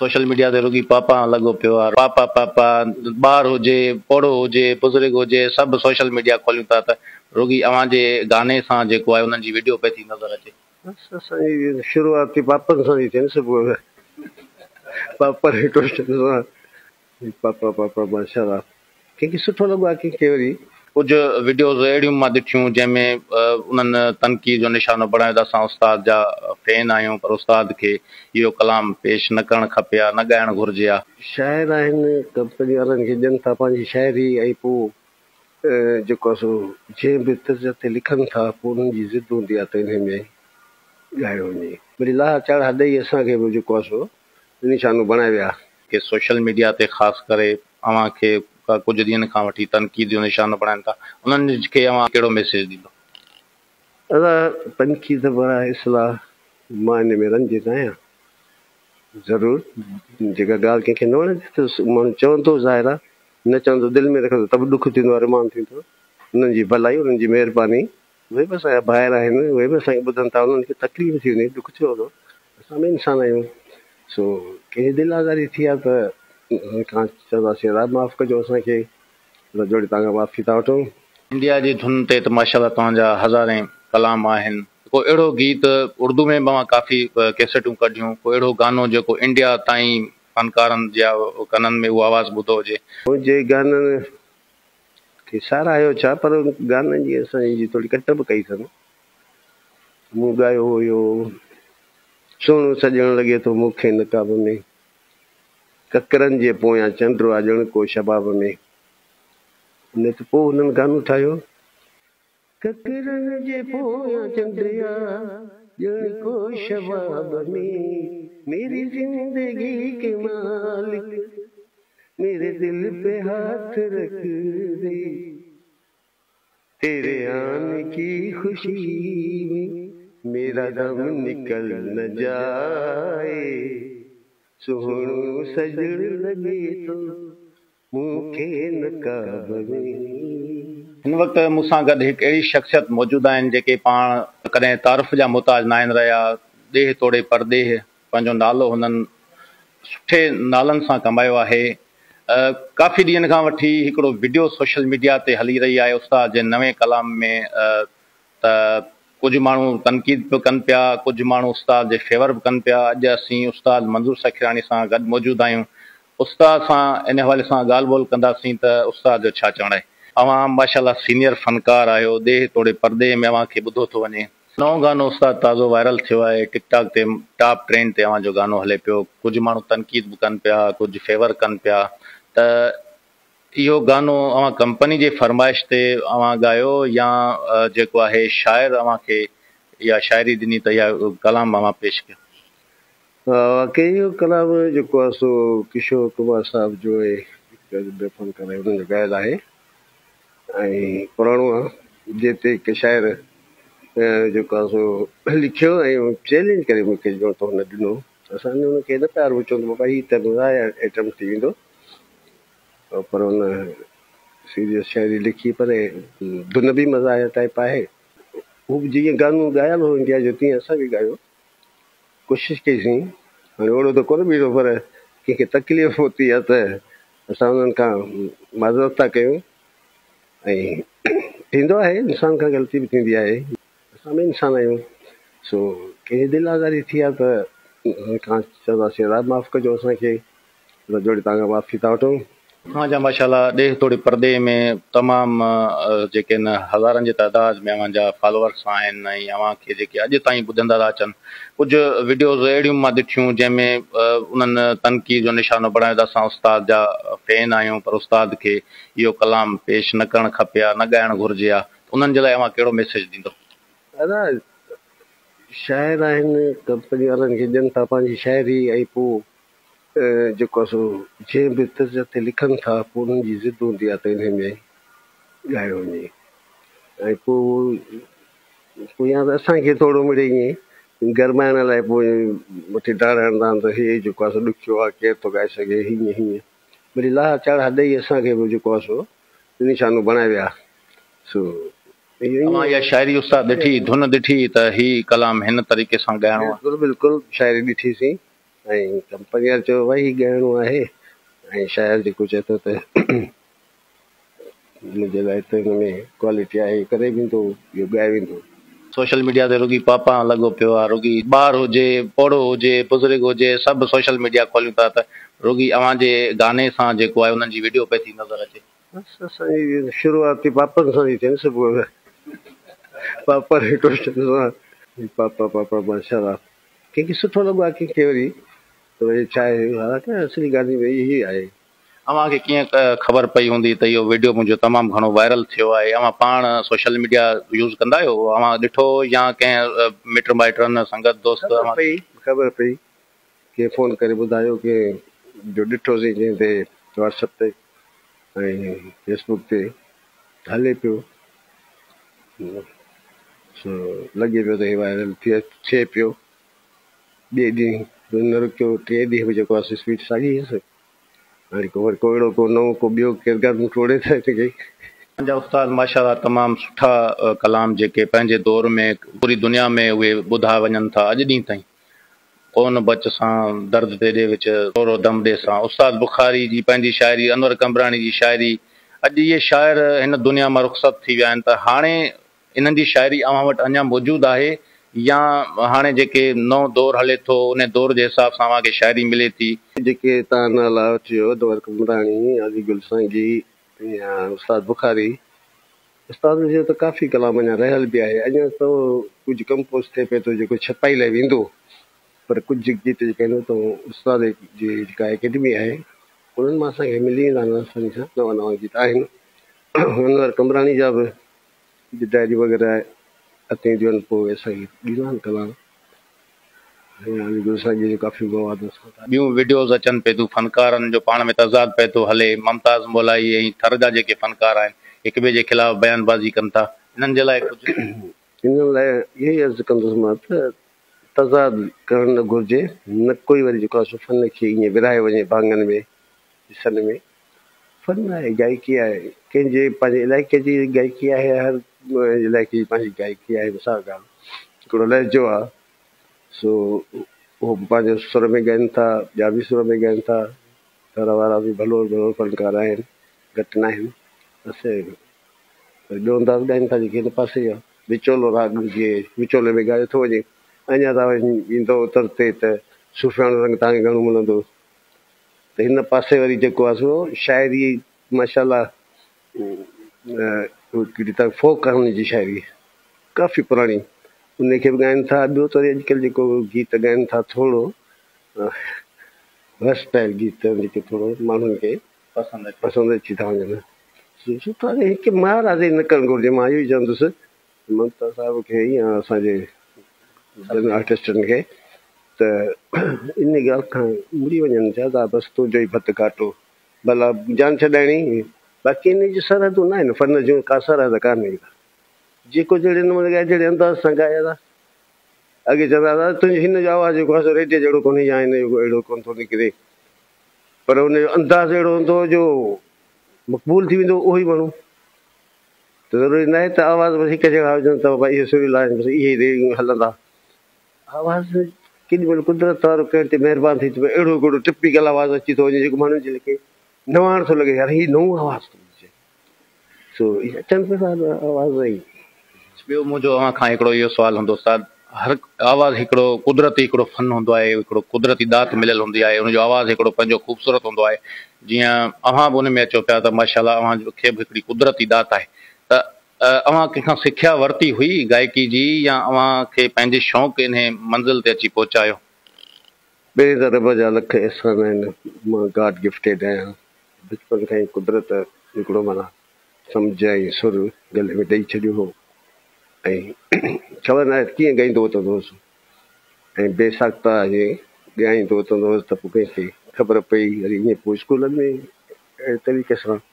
Social media تي رڳي papa لڳو پيو آ پاپا پاپا ٻار هجي پوڙهو هجي بزرگ هجي سڀ سوشل ميڊيا کوليون ٿا ته رڳي اوهان جي گاني سان جيڪو آهي انهن جي وڊيو پئي ٿي نظر اچي. بس اسان جي شروعات ئي پاپن سان ٿي ٿئي نه صبح جو پاپا جي ٽوشن سان پاپا پاپا ماشاءالله ڪنهن کي سٺو لڳو آهي ڪنهن کي وري. ڪجهه وڊيوز اهڙيون مان ڏٺيون جنهن ۾ انهن تنقيد جو نشانو بڻايو ته اسان استاد جا فين آهيون پر استاد کي اهو ڪلام پيش نه ڪرڻ کپي ها نه ڳائڻ گهرجي ها. شاعر آهن ڪمپني وارن کي ڏين ٿا پنهنجي شاعري ۽ پوء جيڪو آهي سو جنهن به طرز تي لکن ٿا پوء انهن جي ضد هوندي آهي ته انهي ۾ ڳايو وڃي وري لاها چاڙها ڏئي اسان کي به جيڪو آهي سو نشانو بڻائي ويا. ڪي سوشل ميڊيا تي خاص ڪري اوهان کي ڪجهه ڏينهن کان وٺي تنقيد جو نشانو بڻائن ٿا انهن کي اوهان ڪهڙو ميسيج ڏيندو. ادا تنقيد براء اصلاح مان ان ۾ رنج نه آهيان ضرور جيڪا ڳالهه ڪنهن کي نه وڻي ته ماڻهو چوندو ظاهر آهي نه چوندو دل ۾ رکندو ته به ڏک ٿيندو آهي ارمان ٿيندو انهن جي ڀلائي انهن جي مهرباني اهي به اسان جا ڀائر آهن اهي به اسان کي ٻڌن ٿا انهن کي تڪليف ٿي وڃي ڏک ٿيو هوندو اسان به انسان آهيون سو ڪنهن جي دل آزاري ٿي آهي ته انهن کان چونداسين ادا معاف ڪجو اسان کي ادا جوڙي توهان کان معافي ٿا وٺون. انڊيا جي ڌن تي ته ماشاءالله توهان جا هزارين ڪلام آهن ڪو اهڙو گيت اردو ۾ به اوهان ڪافي ڪيسيٽون ڪڍيون ڪو اهڙو گانو جيڪو انڊيا تائين فنڪارن جا ڪنن ۾ اهو آواز ٻڌو هجي. منهنجي گانن کي ساراهيو ڇا پر گانن جي اسان جي ٿوري ڪٽ به ڪئي اٿن. مون ڳايو هيو سهڻو سڄڻ لڳي ٿو مون کي نقاب ۾، ڪڪرن جي پويان چنڊ آ ڄڻ ڪو شباب ۾. ان تي پوء هنن گانو ٺاهيو. ڪڪرن جي پويان چنڊ آ ڄڻ ڪو شباب ۾، ميري زندگي ڪي مالڪ ميري دل پي هاٿ رک the. تيري آني ڪي خوشي ۾ ميرا دم نڪل نه جائي سهڻو سڄڻ لڳي ٿو مون کي نقاب ۾. هن وقت مون سان گڏ هڪ اهڙي شخصيت موجود آهن جيڪي پاڻ ڪڏهن تعارف جا محتاج ناهن رهيا، ڏيهه توڙي پرڏيهه پنهنجو نالو هنن سٺي نالن سان ڪمايو آهي. ڪافي ڏينهن کان وٺي هڪڙو وڊيو سوشل ميڊيا تي هلي رهي آهي استاد جي نوين ڪلام ۾ ته ڪجهه ماڻهو تنقيد به ڪن پيا ڪجهه ماڻهو استاد جي فيور به ڪن پيا اڄ اسين استاد منظور سکيراڻي سان گڏ موجود آهيون استاد سان ان حوالي سان ڳالهه ٻولهه ڪنداسين ته استاد جو ڇا چوڻ آهي. اوهان ماشاءالله سينيئر فنڪار آهيو ڏيهه توڙي پرڏيهه ۾ اوهان کي ٻڌو ٿو وڃي. نئون گانو استاد تازو وائرل ٿيو آهي ٽڪ ٽاڪ تي ٽاپ ٽرينڊ تي اوهان جو گانو هلي پيو ڪجهه ماڻهو تنقيد به ڪن پيا ڪجهه فيور ڪن پيا ته اهو گانو اوهان ڪمپني جي فرمائش تي اوهان ڳايو يا جيڪو آهي شاعر اوهان کي اها شاعري ڏني ته اها ڪلام اوهان پيش ڪيو. واقعي اهو ڪلام جيڪو آهي سو ڪشور ڪمار صاحب جو ۽ هڪ ٻيو فنڪار آهي انهن جو ڳايل آهي. ۽ پراڻو آ جنهن تي هڪ شاعر جيڪو آ سو لکيو ۽ چئلينج ڪري مون کي ڄڻ ته هن ڏنو اسان ان کي نه پيار چوندو بابا هي ته مزاح آئٽم ٿي ويندو پر هن سيريس شاعري لکي پر ڌن به مزاح ٽائپ آهي هو جيئن گانو ڳايل هو انڊيا جو تيئن اسان به ڳايو ڪوشش ڪئي سين هاڻي اوڙو ته ڪونه بيٺو پر ڪنهن کي تڪليف پهتي آ ته اسان انهن کان معذرت ٿا ڪيون ۽ ٿيندو آهي انسان کان غلطي به ٿيندي آهي اسان به انسان آهيون سو ڪنهن جي دل آزاري ٿي آهي ته انهن کان چونداسين ادا معاف ڪجو اسان کي هٿ جوڙي توهان کان معافي ٿا وٺون. اوهان جا ماشاءالله ڏيهه توڙي پرڏيهه ۾ تمام جيڪي آهن هزارن جي تعداد ۾ اوهان جا فالوورس آهن ۽ اوهان کي جيڪي اڄ تائين ٻڌندا ٿا اچن ڪجهه وڊيوز اهڙيون مان ڏٺيون جنهن ۾ انهن تنقيد جو نشانو بڻايو ته اسان استاد جا فين آهيون پر استاد کي اهو ڪلام پيش نه ڪرڻ کپي ها نه ڳائڻ گهرجي ها ته انهن جي لاء اوهان ڪهڙو ميسيج ڏيندو. ادا شاعر آهن ڪمپني وارن کي ڏين ٿا پنهنجي شاعري ۽ پوء جيڪو آهي سو جنهن به طرز تي لکن ٿا پوء انهن جي ضد هوندي آهي ته انهي ۾ ڳايو وڃي ۽ پوء پوء يا ته اسان کي ٿورو مڙئي ائين گرمائڻ لاء پوء مٿي ڊاڙ هڻندا آهن ته هي جيڪو آهي سو ڏکيو آهي ڪير ٿو ڳائي سگهي هيئن هيئن وري لاها چاڙها ڏئي اسان کي به جيڪو آهي سو نشانو بڻائي ويا سو اوهان اها شاعري استاد ڏٺي ڌن ڏٺي ته هي ڪلام هن طريقي سان ڳائڻو آهي. بلڪل بلڪل شاعري ڏٺي سين. ۽ ڪمپني واري چيو ڀائي هي ڳائڻو آهي ۽ شاعر جيڪو چئي ٿو ته منهنجي لاء ته هن ۾ ڪوالٽي آهي ڪري ويندو اهو ڳائي ويندو. سوشل ميڊيا تي رڳي پاپا لڳو پيو آ رڳي ٻار هجي پوڙهو هجي بزرگ هجي سڀ سوشل ميڊيا کوليون ٿا ته رڳي اوهان جي گاني سان جيڪو آهي انهن جي وڊيو پئي ٿي نظر اچي. بس اسان جي شروعات ئي پاپن سان ٿي ٿئي نه صبح پاپا ري ٽوسٽن سان پاپا پاپا ماشاءالله ڪنهن کي سٺو لڳو آهي ڪنهن کي وري ته ڀئي ڇا آهي حالانڪه اصلي گاني ۾ اهي آهي. اوهان کي ڪيئن خبر پئي هوندي ته اهو وڊيو منهنجو تمام گهڻو وائرل ٿيو آهي اوهان پاڻ سوشل ميڊيا يوز ڪندا آهيو اوهان ڏٺو يا ڪنهن مٽ مائٽن سنگت دوست خبر پئي خبر پئي ڪنهن فون ڪري ٻڌايو ڪنهن جو ڏٺوسين جنهن تي واٽس اپ تي ۽ فيس بڪ تي هلي پيو سو لڳي پيو ته هي وائرل ٿئي پيو ٻئي ڏينهن به نه رڪيو ٽئين ڏينهن به جيڪو آهي سو اسپيڊ ساڳي هيس هاڻي ڪو وري ڪو اهڙو ڪو نئون ڪو ٻيو ڪير گردن ٽوڙي ته هن کي. پنهنجا استاد ماشاءالله تمام سٺا ڪلام جيڪي پنهنجي دور ۾ پوري دنيا ۾ اهي ٻڌا وڃن ٿا اڄ ڏينهن تائين ڪون بچ سان درد تيڏي وچ ٿورو دم ڏي سان استاد بخاري جي پنهنجي شاعري انور قمبراڻي جي شاعري اڄ اهي شاعر هن دنيا مان رخصت ٿي ويا آهن ته هاڻي انهن جي شاعري اوهان وٽ اڃا موجود آهي يا هاڻي جيڪي نئون دور هلي ٿو انهي دور جي حساب سان اوهان کي شاعري ملي ٿي؟ جيڪي توهان نالا وٺيو انور قمبراڻي، علي گل سانگي يا استاد بخاري، استاد جو ته ڪافي ڪلام اڃا رهيل به آهي، اڃا ته ڪجهه ڪمپوز ٿئي پئي ٿو جيڪو ڇپائي لاء ويندو پر ڪجهه گيت جيڪي آهن ته استاد جي جيڪا اڪيڊمي آهي انهن مان اسان کي ملي ويندا آهن آساني سان نوان نوان گيت آهن انور قمبراڻي جا به جي ڊائري وغيره هٿ اينديون آهن پوء اسان کي ڏيندا آهن ڪلام ۽ علي گل سائين جو ڪافي مواد اسان وٽ آهي. ٻيون وڊيوز اچن پئي ٿيون فنڪارن جو پاڻ ۾ تضاد پئي ٿو هلي ممتاز مولائي ۽ ٿر جا جيڪي فنڪار آهن هڪ ٻئي جي خلاف بيان بازي ڪن ٿا انهن جي لاء ڪجهه. انهن لاء اهو ئي عرض ڪندس مان ته تضاد ڪرڻ نه گهرجي نه ڪوئي وري جيڪو آهي سو فن کي ائين ورهايو وڃي ڀاڱن ۾ حصن ۾ فن آهي، گائڪي آهي، ڪنهن جي پنهنجي علائقي جي گائڪي آهي، هر علائقي جي پنهنجي گائڪي آهي، مثال ڳالهه هڪڙو لهجو آهي سو اهو به پنهنجي سر ۾ ڳائين ٿا، ٻيا به سر ۾ ڳائين ٿا، ٿر وارا به ڀلوڙ ڀلوڙ فنڪار آهن، گهٽ ناهن، بس ٻيو انداز ڳائين ٿا جيڪي هن پاسي جا وچولو راڳ جيئن وچولي ۾ ڳايو ٿو وڃي، اڃا توهان ايندؤ اتر تي ته صوفياڻو رنگ توهان کي گهڻو ملندو. ته هن پاسي وري جيڪو آهي سو شاعري ماشاء الله هڪڙي ته فوڪ آهي هن جي شاعري ڪافي پراڻي ان کي به ڳائن ٿا ٻيو ته وري اڄڪلهه جيڪو گيت ڳائن ٿا ٿورو ورسٽائل گيت جيڪي ٿورو ماڻهن کي پسند اچي ٿا وڃن سٺو آهي هڪ مهاراجي نه ڪرڻ گهرجي مان اهو ئي چوندس ممتاز صاحب کي يا اسان جي ٻين آرٽسٽن کي ته ان ڳالهه کان مڙي وڃن زياده بس تنهنجو ئي ڀت گهاٽو ڀلا جان ڇڏائڻي باقي ان جون سرحدون نه آهن فن جون ڪا سرحد ڪانهي جيڪو جهڙي نموني ڳائي جهڙي انداز سان ڳائي ادا اڳي چوندا هئا تنهنجي هن جو آواز جيڪو آهي سو ريڊيي جهڙو ڪونهي يا هن جو اهڙو ڪونه ٿو نڪري پر ان جو انداز اهڙو هوندو هو جو مقبول ٿي ويندو هو اهو ئي ماڻهو ته ضروري ناهي ته آواز بس هڪ جهڙا هجن ته ڀائي اهي سريلا آهن بس اهي ئي هلندا. آواز ڪيڏي مهل قدرت وارو ڪنهن تي مهربان ٿي ٿو پئي اهڙو هڪڙو ٽپيڪل آواز اچي ٿو وڃي جيڪو ماڻهن جي کي نواڻ ٿو لڳي يار هي نئون آواز ٿو اچي سو اچن پيا ٿا آواز ئي. ٻيو منهنجو اوهان کان هڪڙو اهو سوال هوندو استاد هر آواز هڪڙو قدرتي هڪڙو فن هوندو آهي هڪڙو قدرتي ڏات مليل هوندي آهي ان جو آواز هڪڙو پنهنجو خوبصورت هوندو آهي جيئن اوهان به ان ۾ اچو پيا ته ماشاء الله اوهان کي به هڪڙي قدرتي ڏات آهي ته اوهان ڪنهن کان سکيا ورتي هئي گائڪي جي يا اوهان کي پنهنجي شوق انهي منزل تي اچي پهچايو؟ پهرين ته رب جا لک احسان آهن مان گاڊ گفٽيڊ آهيان بچپن کان ئي قدرت هڪڙو معنيٰ سمجهه ۽ سر گلي ۾ ڏئي ڇڏيو هو ۽ خبر ناهي ته ڪيئن ڳائيندو وتندو هوس ۽ بي ساخته ائين ڳائيندو وتندو هوس ته پوء ڪنهن کي خبر پئي وري ائين پوء اسڪولن ۾ اهڙي طريقي سان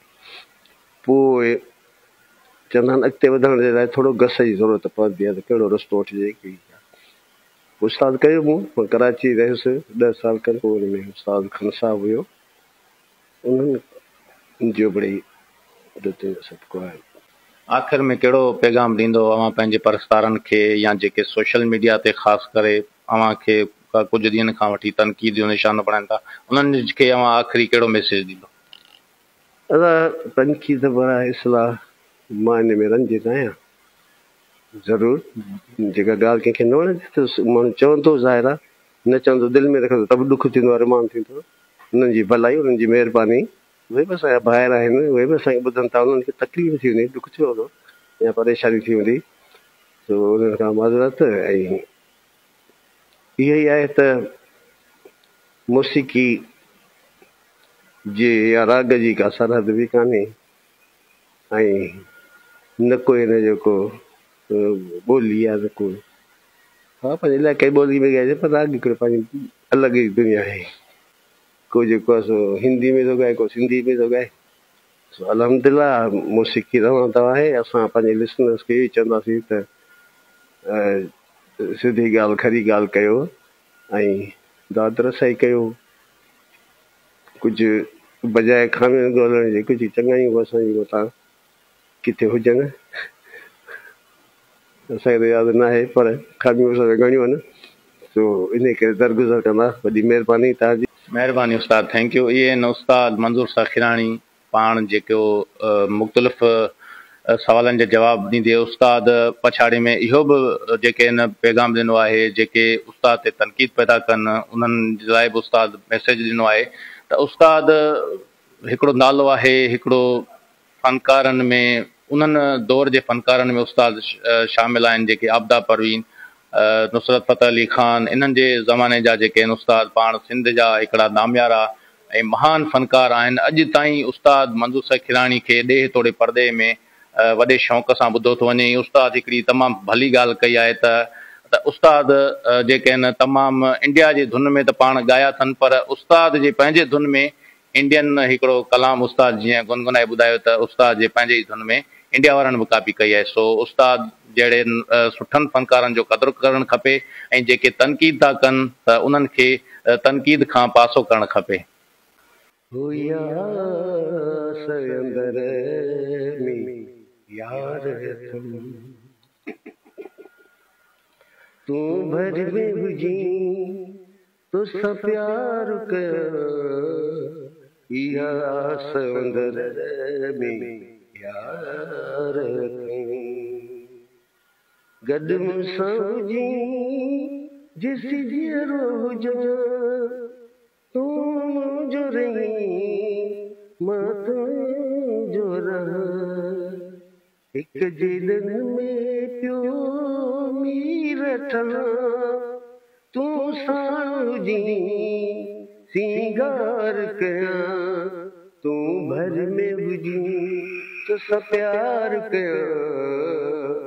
پوء چوندا آهن اڳتي وڌڻ جي لاء ٿورو گس جي ضرورت پوندي آهي ته ڪهڙو رستو وٺجي استاد ڪيو مون مان ڪراچي رهيس ڏهه سال کن پوء ان ۾ استاد خان صاحب هيو انهن جو بڙي عدت جو صدقو آهي. آخر ۾ ڪهڙو پيغام ڏيندو اوهان پنهنجي پرستارن کي يا جيڪي سوشل ميڊيا تي خاص ڪري اوهان کي ڪجهه ڏينهن کان وٺي تنقيد جو نشانو بڻائن ٿا، انهن کي اوهان آخري ڪهڙو ميسيج ڏيندو؟ ادا تنقيد براء اصلاح مان ان ۾ رنجي نه آهيان. ضرور جيڪا ڳالهه ڪنهن کي نه وڻي ته ماڻهو چوندو، ظاهر آهي نه چوندو، دل ۾ رکندو ته به ڏک ٿيندو آهي، ارمان ٿيندو. انهن جي ڀلائي، انهن جي مهرباني، اهي به اسان جا ڀائر آهن، اهي به اسان کي ٻڌن ٿا، انهن کي تڪليف ٿي هوندي، ڏک ٿيو هوندو يا پريشاني ٿي هوندي، سو انهن کان معذرت. ۽ اهو ئي آهي ته موسيقي جي يا راڳ جي ڪا سرحد به ڪانهي ۽ نه ڪو هن جو ڪو ٻولي آهي نه ڪو، ها پنهنجي علائقائي ٻولي ۾ ڳائجي، پر راڳ هڪڙو پنهنجي الڳ ئي دنيا آهي. ڪو جيڪو آهي سو هندي ۾ ٿو ڳائي، ڪو سنڌي ۾ ٿو ڳائي. سو الحمدلله موسيقي روان دوان آهي. اسان پنهنجي لسنرس کي اهو ئي چونداسين ته سڌي ڳالهه کري ڳالهه ڪيو ۽ داد رسائي ڪيو، ڪجهه بجاء خامين ڳولڻ جي ڪجهه چڱايون به اسان جي متان ڪٿي هجن، اسان کي ته ياد ناهي، پر خاميون اسان جون گهڻيون آهن، سو انهي ڪري درگذر ڪندا. وڏي مهرباني توهان جي. مهرباني استاد thank you. اهي آهن استاد منظور ساکراڻي پاڻ جيڪو مختلف سوالن جا جواب ڏيندي استاد پڇاڙي ۾ اهو به جيڪي هن پيغام ڏنو آهي، جيڪي استاد تي تنقيد پيدا ڪن انهن جي لاء به استاد ميسيج ڏنو آهي ته استاد هڪڙو نالو آهي، هڪڙو فنڪارن ۾ انهن دور جي فنڪارن ۾ استاد شامل آهن جيڪي عابده پروين، نصرت فتح علي خان انهن جي زماني جا جيڪي آهن استاد پاڻ سنڌ جا هڪڙا ناميارا ۽ مهان فنڪار آهن. اڄ تائين استاد منظور سکيراڻي کي ڏيهه توڙي پرڏيهه ۾ وڏي شوق سان ٻڌو ٿو وڃي ۽ استاد هڪڙي تمام ڀلي ڳالهه ڪئي آهي ته ته استاد جيڪي آهن تمام انڊيا جي ڌن ۾ ته پاڻ ڳايا اٿن پر استاد جي پنهنجي ڌن ۾ انڊين هڪڙو ڪلام استاد جيئن گنگنائي ٻڌايو ته استاد جي پنهنجي ئي ڌن ۾ انڊيا وارن به ڪاپي ڪئي آهي، سو استاد جهڙين سٺن فنڪارن جو قدر ڪرڻ کپي ۽ جيڪي تنقيد ٿا ڪن ته انهن کي تنقيد کان پاسو ڪرڻ کپي. هئي آس اندر ۾ يار اٿم، تون ڀر ۾ هجين توسان پيار ڪيان، اها آس اندر ۾ يار اٿم. گڏ مون سان هجين جيسين جيئرو هجان، تون منهنجو رهين مان تنهنجو رهان. هڪ جيلن ۾ پيو مير ٺهان، تون ساڻ هجين سينگار ڪيان، تون ڀر ۾ هجين توسان پيار ڪيان،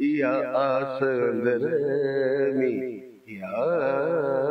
اها آس اندر ۾ يار